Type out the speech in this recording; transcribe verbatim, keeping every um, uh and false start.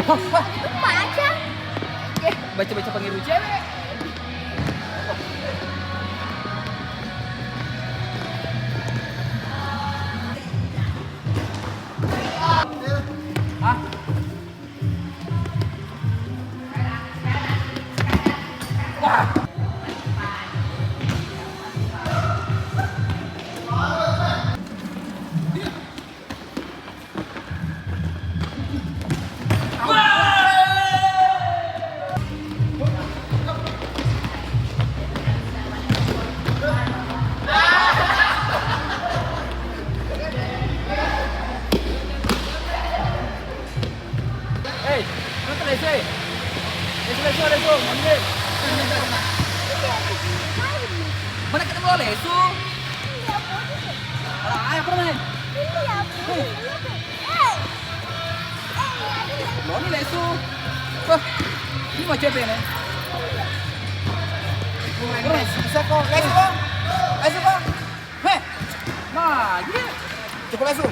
Hah, wah. Itu baca. Eh, baca-baca panggil cewek. Hah? Wah. Hei, mana tu lesu, eh? Lesu, lesu, lesu, mandi. Mana kita mau lesu? Alah, ayo, apa namanya? Hei. Lo ni lesu. Wah, ini mau cepet nih. Terus, bisa kok. Lesu, Bang. Lesu, Bang. Hei. Nah, iya. Cukup lesu.